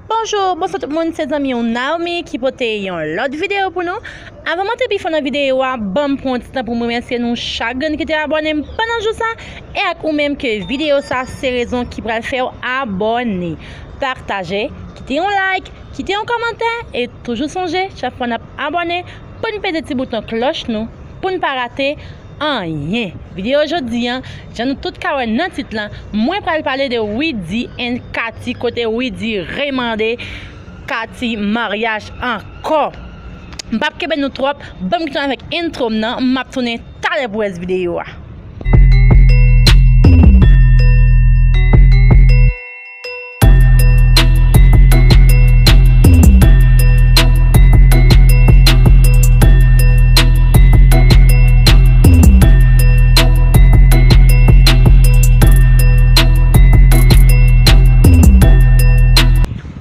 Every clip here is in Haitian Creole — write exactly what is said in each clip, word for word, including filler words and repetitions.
Bonjou, bonswa tout moun, se zanmi w Naomi ki pote yon lòt videyo pou nou. Avan m antre pi fon nan videyo a, ban m pran yon ti tan pou m remèsye nou chak grenn ki te abòne m pandan jou sa, e ak ou menm ke videyo sa se rezon ki pral fè w abòne. Pataje, kite yon like, kite yon kòmantè, e toujou sonje, chak fwa n ap abòne, pou n peze ti bouton klòch nou, pou n pa rate anyen. Videyo jodi a, jan nou tout ka wè nan tit lan, mwen pral pale de Widy and Katy, kote Widy remande Katy maryaj ankò. M p ap kenbe nou twòp, ban m kite n avèk entwo m nan, m ap tounen talè pou rès videyo a.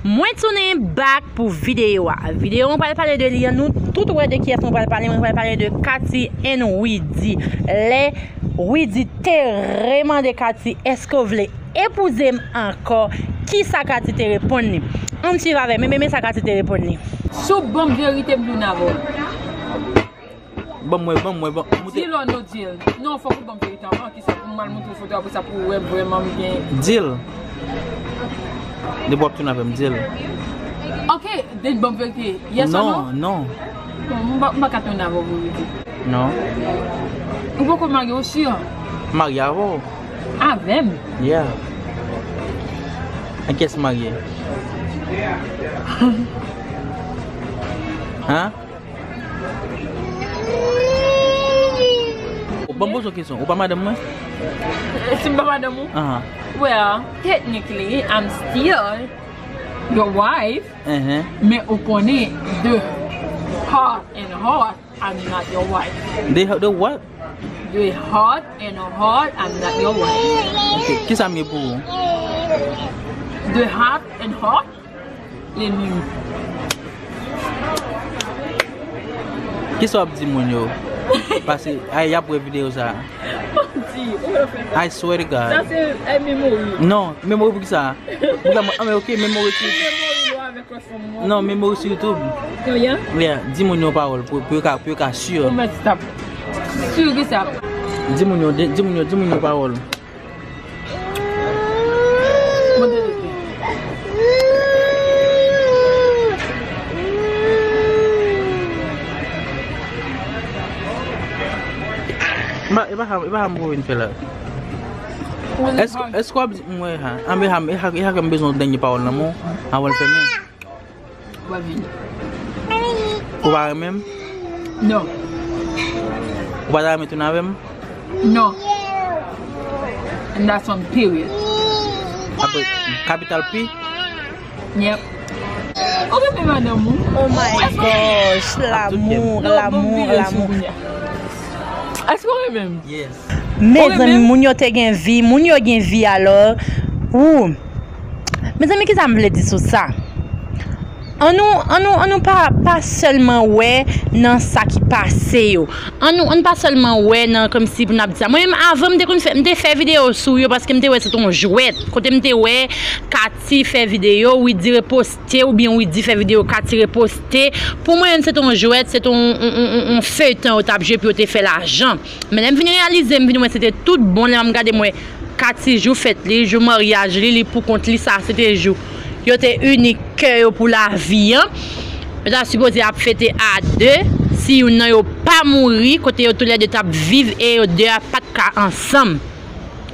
Mwen tounen back pou videyo a. Videyo mwen pral pale de li an, nou tout wè de kiyès mwen pral pale. Mwen pral pale de Katy and Widy. Lè Widy te remande Katy, èske w vle epouze m ankò? Kisa Katy te reponn li? Ann swiv avè m, men, men sa Katy te reponn li. Si w ban m verite, m tounen avè w. Ban m wè, ban m wè, ban m wè. Di l or no deal. Non, fòk ou ban m verite anvan, kisa pou m al montre w foto, apre sa pou w wè vrèman m gen. Deal. Depi w ap tounen avè m, deal. Ok, depi ban m verite. Yes or no? Non, non. Bon, m pa, m pa ka tounen avè w pou verite. Non. Ou poko marye, ou si? Marye avè w. Avè m? Yeah. Ak kiyès marye? Hein? Ou pa m poze yon kesyon. Ou pa madanm mwen? Si m pa madanm ou? Ahan. Well, technically, I'm still your wife. Ahan. Men ou konnen, the heart and heart, I'm not your wife. The, the what? The heart and heart, I'm not your wife. Ok, kisa m ye pou ou? The heart and heart? Lennmi. Kisa w ap di moun yo? Paske, ay, y ap wè videyo sa. Manti, ou yo fè sa. I swear to God. Sa se, ay, memori. Non, memori pou kisa? Pou sa, ah, men ok, memori ki. Memori yo avèk lòt fanm mwen. Non, memori sou YouTube. Yo, yeah? Yeah, di moun yo pawòl pou, pou yo ka, pou yo ka si. Ou mèt stop. Si kisa? Di moun yo, di, di moun yo, di moun yo pawòl. Mwen, e pa sa, e pa sa m pou vin fè la. Èske, èske w ap di, mwen, ha, anben, ha, e ha, e ha ke m bezwen yon dènye pawòl nan men w, avan l fèmen? Ou pa vini. Ou pa renmen m? Non. Ou pa ta renmen tounen avè m? Non. And that's on period. Apre, capital P? Yep. Ou renmen madanm ou? Oh my gosh, l'amour, l'amour, l'amour. Èske ou renmen m? Yes. Mezanmi, moun yo te gen vi, moun yo gen vi alò. Ou. Mezanmi, kisa m vle di sou sa? Ann nou, ann nou, ann nou pa, pa sèlman wè nan sa ki pase yo. Ann nou, ann pa sèlman wè nan kòmsi pou n ap di sa. Mwen menm, avan, m te konn fè, m te fè videyo sou yo paske m te wè se t on jwèt. Kote m te wè Katy fè videyo, Widy reposte, oubyen Widy fè videyo, Katy reposte. Pou mwen menm, se t on jwèt, se t on, on, on, on, on feyton yo t ap jwe pou yo te fè lajan. Men lè m vin reyalize, m vin wè se te tout bon, lè m gade, m wè Katy jou fèt li, jou maryaj li, li pou kont li, sa se te jou yo te ini kè yo pou lavi an. Yo ta sipoze ap fete a de, si youn nan yo pa mouri, kote yo toulède t ap viv e yo de a pa t ka ansanm.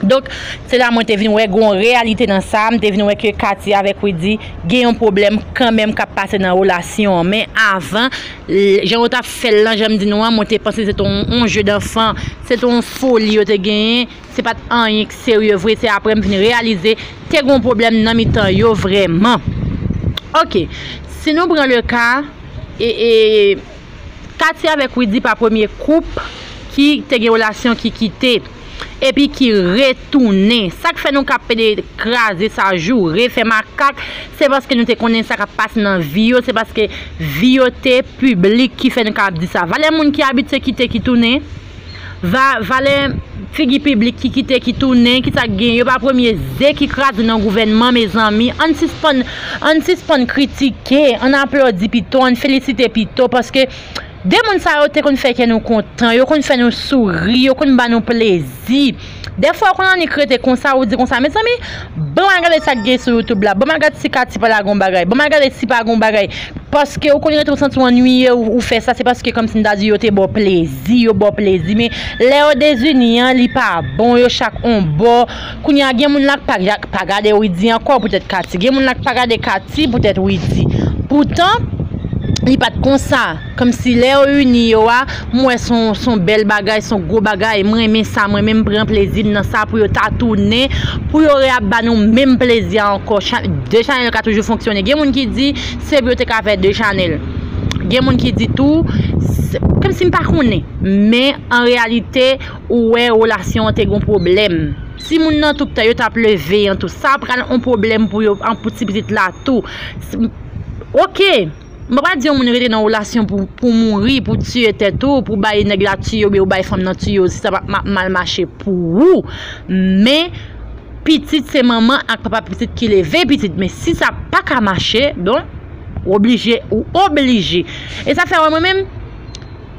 Donk, se la mwen te vin wè gen yon reyalite nan sa, m te vin wè ke Katy avèk Widy gen yon pwoblèm kanmenm k ap pase nan relasyon an. Men avan, l-, jan yo t ap fè l lan, jan m di nou an, mwen te panse se te yon, yon jeu d'enfant, se te yon foli yo te genyen, se pa t anyen k serye vre, se apre m vin reyalize te gen yon pwoblèm nan mitan yo vrèman. Ok, si nou pran le ka, e, e, Katy avèk Widy pa premye koup ki te gen relasyon ki kite, epi ki retounen. Sa k fè nou ka pede kraze sa, joure, fè makak, se paske nou te konnen sa k ap pase nan vi yo, se paske vi yo te piblik ki fè nou ka ap di sa. Valè moun ki abitye kite, ki tounen, Va, valè figi piblik ki kite, ki tounen, ki sa k gen, yo pa premye ze ki kraze nan gouvènman, mezanmi. Ann sispann, ann sispann kritike, ann aplodi pito, ann felisite pito, paske de moun sa yo te konn fè kè nou kontan, yo konn fè nou souri, yo konn ba nou plezi. Dèfwa, ou konn annik rete konsa, ou di konsa, mezanmi, ban m al gade sa k gen sou YouTube la, ban m al gade si Katy pa lage yon bagay, ban m al gade si pa gen yon bagay. Paske ou konn rete ou santi w annuiye, ou, ou fè sa, se paske kòmsi m ta di yo te ba w plezi, yo ba w plezi, men lè yo dezini an, li pa bon, yo chak on bò. Kounye a, gen moun la k pa, pa gade Widy ankò, poutèt Katy. Gen moun la k pa gade Katy, poutèt Widy. Poutan, li pa t konsa. Kòmsi lè yo ini yo a, m wè s on, s on bèl bagay, s on gwo bagay. M renmen sa, mwen menm m pran plezi m nan sa pou yo ta tounen, pou yo reyap ba nou menm plezi a ankò. Cha-, de chanèl ka toujou fonksyone. Gen moun ki di, se pou yo te ka fè de chanèl. Gen moun ki di tou, se, kòmsi m pa konnen. Men, an reyalite, ou wè relasyon an te gon pwoblèm. Timoun nan tout tan, yo t ap leve an tou. Sa pral on pwoblèm pou yo, an pou ti pitit la tou. S-, oke. M pa pral di yon moun rete nan relasyon pou, pou mouri, pou tiye tèt ou, pou bay nèg la tiye oubyen ou bay fanm nan tiye w, si sa p ap ma-, mal mache pou ou. Men, pitit se manman ak papa pitit ki leve pitit. Men si sa pa ka mache, bon, ou oblije, ou oblije. E sa fè wè mwen menm,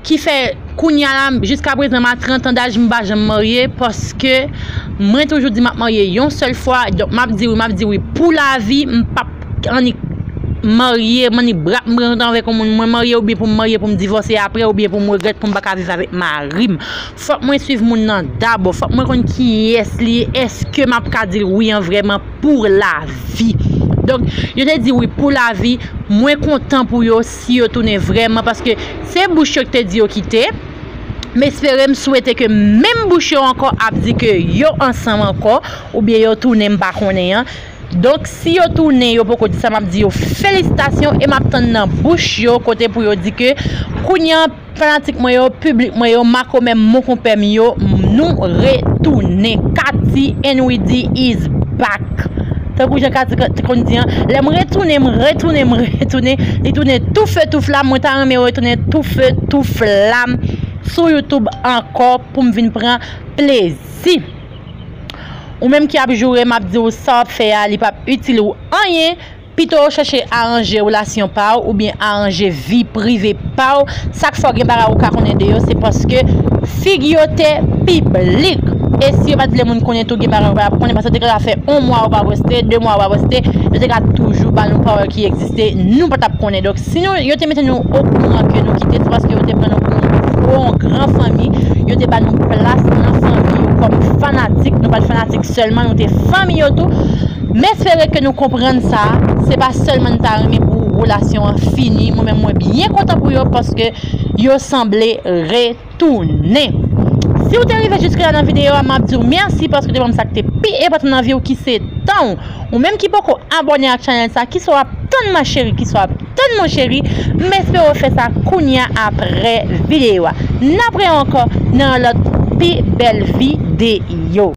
ki fè kounye a la, jiska prezan, m a trant an daj, m pa janm marye, paske mwen toujou di m ap marye yon sèl fwa, donk m ap di wi, m ap di wi pou lavi, m p ap annik marye, m annik bra m pran antann avèk yon moun, mwen marye oubyen pou m marye pou m divòse apre, oubyen pou m regrèt pou m pa ka viv avèk mari m. Fòk mwen swiv moun nan dabò, fòk mwen konn kiyès li ye, èske m ap ka di l wi an vrèman pou lavi. Donk, yo te di wi pou lavi, mwen kontan pou yo si yo tounen vrèman, paske se bouch yo ki te di yo kite. M espere, m swete ke menm bouch yo ankò ap di ke yo ansanm ankò, oubyen yo tounen, m pa konnen an. Donk, si yo tounen, yo poko di sa, m ap di yo felisitasyon e m ap tann nan bouch yo kote pou yo di ke kounye a, fanatik mwen yo, piblik mwen yo, makomè m, monkonpè m yo, nou retounen. Katy and Widy is back. Tankou jan Katy te konn di an, lè m retounen, m retounen, m retounen, li tounen tou fe tou flam, mwen ta renmen retounen tou fe tou flam sou YouTube ankò pou m vin pran plezi. Ou menm ki ap joure m, ap di w sa w ap fè a, li p ap itil ou anyen. Pito w chèche aranje relasyon pa w oubyen aranje vi prive pa w. Sa k fè w gen bagay ou ka konnen de yo, se paske figi yo te piblik. E si yo pa t vle moun konnen tou, gen bagay ou pa t ap konnen, paske yo te ka fè yon mwa ou pa poste, de mwa ou pa poste, yo te ka toujou ba nou pawòl ki egziste, nou pa t ap konnen. Donk, si nou, yo te mete nou okouran ke nou kite, se paske yo te pran nou pou yon gran fanmi, yo te ba nou plas nan fanmi yo kòm fanatik. Nou pa t fanatik sèlman, nou te fanmi yo tou. M espere ke nou konprann sa, se pa sèlman n ta renmen pou relasyon an fini, mwen menm mwen byen kontan pou yo paske yo sanble retounen. Si w te rive jiske la nan videyo a, m ap di w mèsi paske w te ban m sa k te pi enpòtan nan vi w ki se tan w. Ou menm ki poko abòne ak chanèl sa, kisa w ap tann ma chérie, kisa w ap tann mon chéri, m espere w fè sa kounye a apre videyo a. N ap wè ankò nan yon lòt pi bèl videyo.